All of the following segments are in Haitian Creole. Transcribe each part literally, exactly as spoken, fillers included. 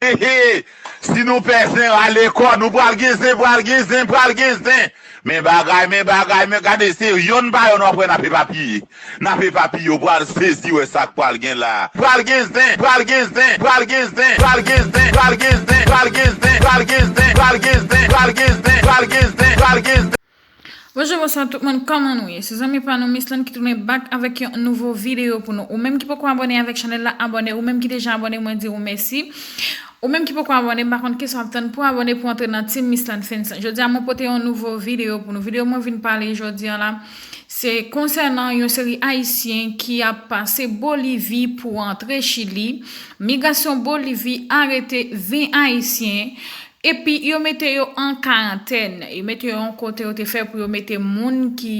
He, he. Si nou pè zen, rale kò nou, pral gen zen, pral gen zen, pral gen zen. Men bagay, men bagay, men gade, se yonn pa yonn w ap wè n ap epapiye. N ap epapiye, w pral sezi wè sa k pral gen la. Pral gen zen, pral gen zen, pral gen zen, pral gen zen, pral gen zen, pral gen zen, pral gen zen, pral gen zen, pral gen zen, pral gen zen, pral gen zen, pral gen zen, pral gen zen. Bonjou, bonswa tout moun, kòman nou ye? Se zanmi pa nou Miss Lane ki tounen back avèk yon nouvo videyo pou nou. Ou menm ki poko abòne avèk chanèl la, abòne. Ou menm ki deja abòne, mwen di ou mèsi. Ou menm ki poko abòne, m pa konn kisa w ap tann pou abòne pou antre nan Team Miss Lane Fans lan. Jodi a mwen pote yon nouvo videyo pou nou. Videyo mwen vin pale jodi a la, se konsènan yon seri Ayisyen ki ap pase Bolivi pou antre Chili. Migrasyon Bolivi arete ven Ayisyen. Epi yo mete yo an karantèn. Yo mete yo yon kote yo te fè pou yo mete moun ki,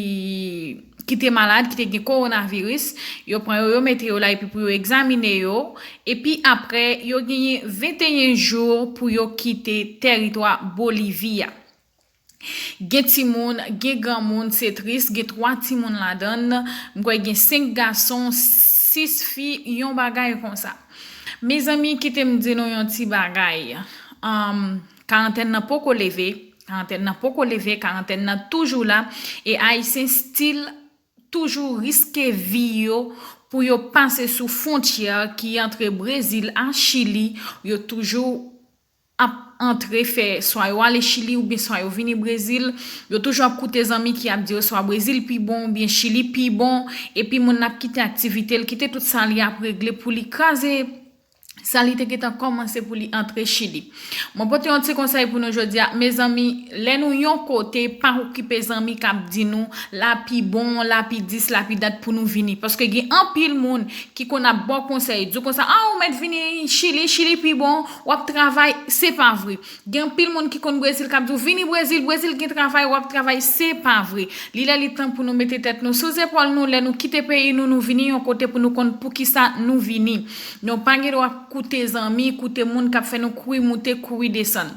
ki te malad, ki te gen kowonaviris. Yo pran yo, yo mete yo la epi pou yo egzamine yo. Epi apre, yo genyen venteyen jou pou yo kite tèritwa Bolivi a. Gen timoun, gen granmoun, se tris, gen twa timoun ladan l. M kwè gen senk gason, sis fi, yon bagay konsa. Mezanmi, kite m di nou yon ti bagay. Anm, karantèn nan poko leve, karantèn nan poko leve, karantèn nan toujou la, e Ayisyen still toujou riske vi yo pou yo pase sou fwontyè ki antre Brezil a Chili, yo toujou ap antre fè, swa yo ale Chili oubyen swa yo vini Brezil, yo toujou ap koute zanmi ki ap di yo swa Brezil pi bon oubyen Chili pi bon, epi moun nan ap kite aktivite l, kite tout sa li ap regle pou li kraze sa li te gentan kòmanse pou li antre Chili. Mwen pote yon ti konsèy pou nou jodi a, mezanmi, lè nou yon kote, pa okipe zanmi k ap di nou la pi bon, la pi dis, la pi dat pou nou vini. Paske gen anpil moun ki konn ap ba w konsèy, di w konsa, a, ou mèt vini Chili, Chili pi bon, w ap travay, se pa vre. Gen anpil moun ki konn Brezil k ap di w, vini Brezil, Brezil gen travay, w ap travay, se pa vre. Li lè li tan pou nou mete tèt nou sou zepòl nou, lè nou kite peyi nou, nou vini yon kote pou nou konn poukisa nou vini. Nou pa gen dwa koute zanmi, koute moun k ap fè nou kouri moute, kouri desann.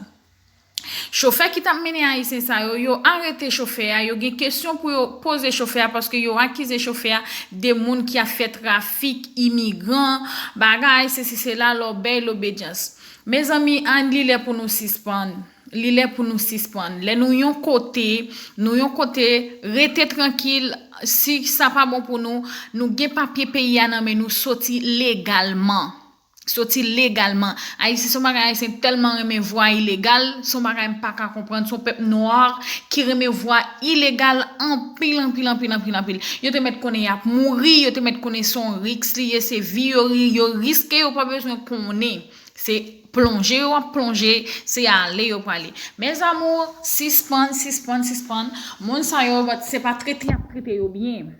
Chofè ki t ap mennen Ayisyen sa yo, yo arete chofè a, yo gen kesyon pou yo poze chofè a, paske yo akize chofè a de moun ki ap fè trafik imigran, bagay, sesi, sela, lòbèy, lobedyans. Mezanmi, ann, li lè pou nou sispann. Li lè pou nou sispann. Lè nou yon kote, nou yon kote, rete trankil. Si sa pa bon pou nou, nou gen papye peyi a nan men nou, soti legalman. Soti legalman. Ayisyen, se yon bagay, Ayisyen tèlman renmen vwa ilegal, se yon bagay m pa ka konprann. Se yon pèp nwa ki renmen vwa ilegal anpil, anpil, anpil, anpil, anpil. Yo te mèt konnen y ap mouri, yo te mèt konnen se yon riks li ye, se vi yo, yo riske, yo pa bezwen konnen. Se plonje yo ap plonje, se ale yo prale. Mes amours, sispann, sispann, sispann. Moun sa yo, se pa trete y ap trete yo byen.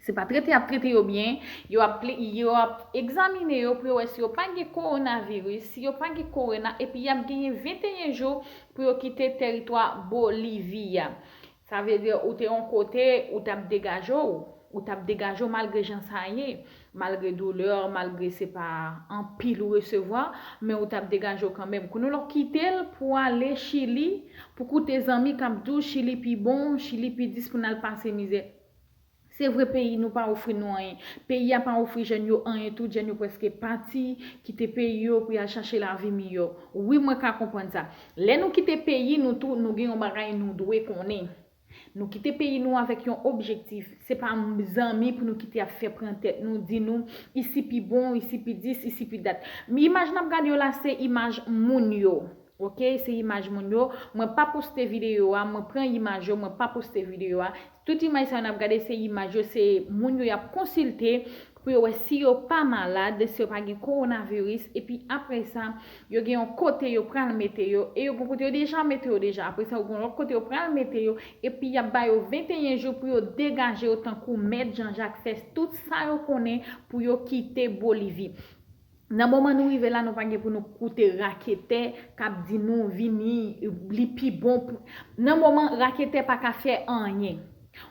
Se pa trete y ap trete yo byen. Yo ap, yo ap egzamine yo pou yo wè si yo pa gen kowonaviris, si yo pa gen kowona, epi y ap genyen venteyen jou pou yo kite tèritwa Bolivi a. Sa vle di, ou te yon kote, ou t ap degaje w. Ou t ap degaje w malgre jan sa ye, malgre doulè, malgre se pa anpil ou resevwa, men ou t ap degaje w kanmenm. Kounye w kite l pou w ale Chili, pou koute zanmi k ap di w Chili pi bon, Chili pi dis pou n al pase mizè. Se vre peyi nou pa ofri nou anyen. Peyi a pa ofri jèn yo anyen tou, jèn yo prèske pati, kite peyi yo pou y al chache lavi miyò. Wi, mwen ka konprann sa. Lè nou kite peyi nou tou, nou gen yon bagay nou dwe konnen. Nou kite peyi nou avèk yon objektif. Se pa zanmi pou nou kite ap fè pran tèt nou, di nou, isi pi bon, isi pi dis, isi pi dat. Imaj n ap gade yo la, se imaj moun yo. Oke, se imaj moun yo. Mwen pa poste videyo a, mwen pran imaj yo, mwen pa poste videyo a. Tout imaj sa yo n ap gade, se imaj yo, se moun yo y ap konsilte pou yo wè si yo pa malad, si yo pa gen kowonaviris. Epi apre sa, yo gen yon kote yo pral mete yo, e yo gen kote yo deja mete yo deja. Apre sa, yo gen yon lòt kote yo pral mete yo, epi y ap ba yo venteyen jou pou yo degaje yo tankou mèt Jean Jacques fè tout sa yo konnen pou yo kite Bolivi. Nan moman nou rive la, nou pa gen pou nou koute raketè k ap di nou vini, li pi bon pou, nan moman raketè pa ka fè anyen.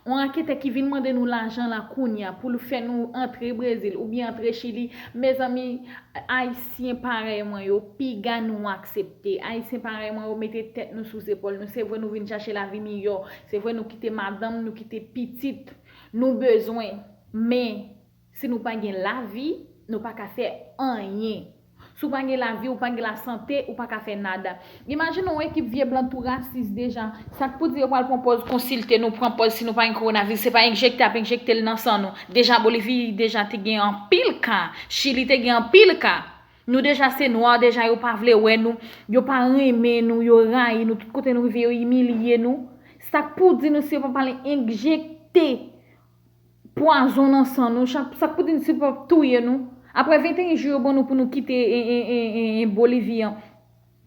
On raketè ki vin mande nou lajan la kounye a pou l fè nou antre Brezil oubyen antre Chili, mezanmi, Ayisyen parèy mwen yo, piga nou aksepte. Ayisyen parèy mwen yo mete tèt nou sou zepòl nou. Se vre nou vin chache lavi miyò. Se vre nou kite madanm, nou kite pitit. Nou bezwen. Men, si nou pa gen lavi, nou pa ka fè anyen. Si w pa gen lavi, ou pa gen lasante, ou pa ka fè nada. Imajine yon ekip vye blan tou rasis deja. Sa k pou di yo pral pran pòz konsilte nou, pran pòz si nou pa gen kowonaviris, se pa enjekte y ap enjekte l nan san nou. Deja Bolivi deja te gen anpil ka, Chili te gen anpil ka. Nou deja se nwa, deja yo pa vle wè nou, yo pa renmen nou, yo rayi nou, tout kote nou rive yo imilye nou. Sa k pou di nou si yo pa pral enjekte pwazon nan san nou, sa k pou di nou si yo pa touye nou? Apre venteyen jou yo ban nou pou nou kite e, e, e, e, e Bolivi an,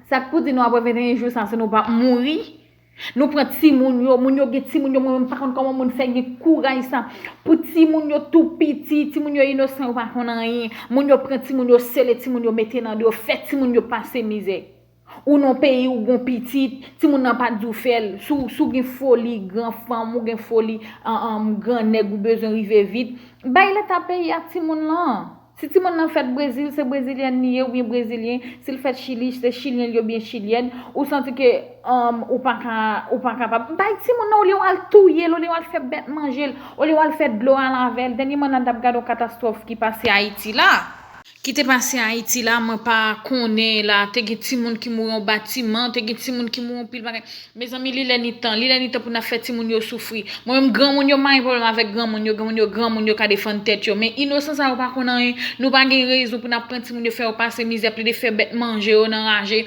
sa k pou di nou apre venteyen jou sa, si nou p ap mouri? Nou pran timoun yo, moun yo gen timoun yo, mwen menm pa konn kòman moun fè gen kouraj sa. Pou timoun yo tou piti, timoun yo inosan, yo pa konn anyen. Moun yo pran timoun yo, sele timoun yo, mete nan do, fè timoun yo pase mizè. Ou nan peyi ou gon pitit, timoun nan pa di w fè l. Si w, si w gen foli gran fanm, ou gen foli an, an, gran nèg, ou bezwen rive vit. Bay leta peyi a timoun lan. Si timoun nan fèt Brezil, se brezilyèn li ye oubyen brezilyen. Si l fèt Chili, se chilyen li oubyen chilyèn. Ou santi ke um, ou pa ka, ou pa kapab. Bay timoun nan, olye w al touye l, olye w al fè bèt manje l, olye w al fè dlo al avè l. Dènyèman nan t ap gade yon katastwòf ki pase Ayiti la. Ki te pase Ayiti la, mwen pa konnen la, te gen timoun ki mouri yon batiman, te gen timoun ki mouri yon pil bagay. Mezanmi, li lè ni tan, li lè ni tan pou n ap fè timoun yo soufri. Mwen menm, granmoun yo, m pa gen pwoblèm avèk granmoun yo, granmoun yo, granmoun yo ka defann tèt yo. Men inosan sa yo pa konn anyen, nou pa gen rezon pou n ap pran timoun yo fè yo pase mizè, plede fè bèt manje yo nan raje.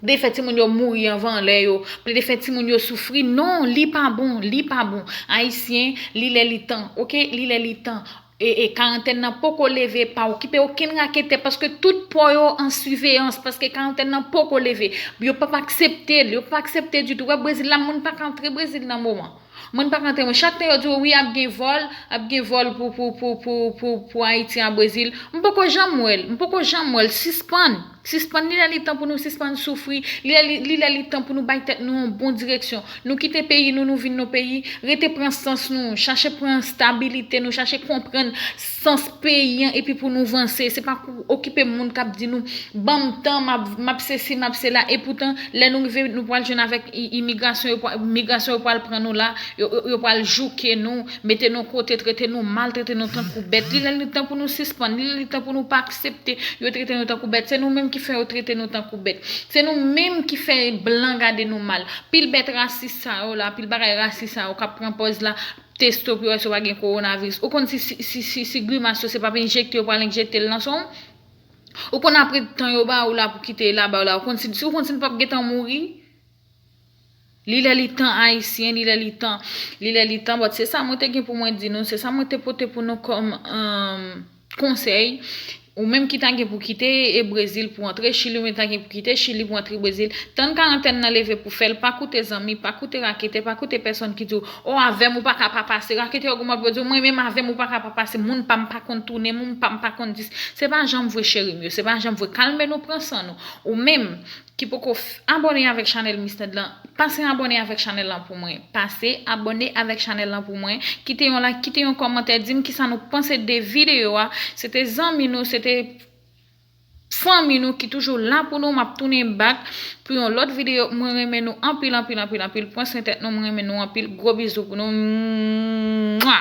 Plede fè timoun yo mouri anvan lè yo, plede fè timoun yo soufri. Non, li pa bon, li pa bon. Ayisyen, li lè li tan, oke? Li lè li tan. E, e karantèn nan poko leve, pa okipe okenn raketè, paske tout pò yo an siveyans, paske karantèn nan poko leve. Yo p ap aksepte l, yo p ap aksepte ditou. Wè Brezil la, moun pa ka antre Brezil nan moman. Moun pa ka antre, mwen, chak tan yo di w, wi, ap gen vòl, ap gen vòl pou, pou, pou, pou, pou, pou Ayiti a Brezil. M poko janm wè l, m poko janm wè l. Sispann. Sispann, li lè li tan pou nou sispann soufri, li lè li, li lè li tan pou nou bay tèt nou yon bon direksyon. Nou kite peyi nou, nou vin nan peyi, rete pran sans nou, chache pran stabilite nou, chache konprann sans peyi an, epi pou nou vanse. Se pa pou okipe moun k ap di nou, ban m tan, m ap, m ap sesi, m ap sela. Epoutan, lè nou rive, nou pral jwenn avèk i- imigrasyon, yo pral, migrasyon yo pral pran nou la, yo, yo, yo pral jouke nou, mete nou kote, trete nou mal, trete nou tankou bèt. Li lè li tan pou nou sispann, li lè li tan pou nou pa aksepte yo trete nou tankou bèt. Se nou menm ki fè yo trete nou tankou bèt. Se nou menm ki fè blan gade nou mal. Pil bèt rasis sa yo la, pil bagay rasis sa yo k ap pran pòz la, teste w pou yo wè si w pa gen kowonaviris. Ou konn si, si, si, si, si grimas yo se p ap enjekte yo pral enjekte l nan san w? Ou konn apre tan yo ba ou la pou kite la ba ou la, ou konn si, si, ou konn si n p ap gentan mouri? Li lè li tan, Ayisyen, li lè li tan, li lè li tan. But se sa mwen te gen pou mwen di nou, se sa mwen te pote pou nou kòm um, konsèy. Ou menm ki ta gen pou kite e Brezil pou antre Chili, ou menm ta gen pou kite Chili pou antre Brezil. Tann karantèn nan leve pou fè l, pa koute zanmi, pa koute raketè, pa koute pèsòn ki di w, o, avè m ou pa ka pa pase. Raketè yo gon mòd pou yo di w, mwen menm avè m ou pa ka pa pase, moun pa m pa konn tounen, moun pa m pa konn dis. Se pa janm vre cheri m yo, se pa janm vre. Kalme nou, pran san nou. Ou menm, ki poko f- abòne avèk chanèl Miss Ned lan, pase abòne avèk chanèl lan pou mwen. Pase abòne avèk chanèl lan pou mwen. Kite yon like, kite yon kòmantè, di m kisa nou panse de videyo a. Se te zanmi nou, se te fanmi nou ki toujou la pou nou. M ap tounen back pou yon lòt videyo. Mwen renmen nou anpil, anpil, anpil, anpil. Pran swen tèt nou, mwen renmen nou anpil. Gwo bizou pou nou. Mwa!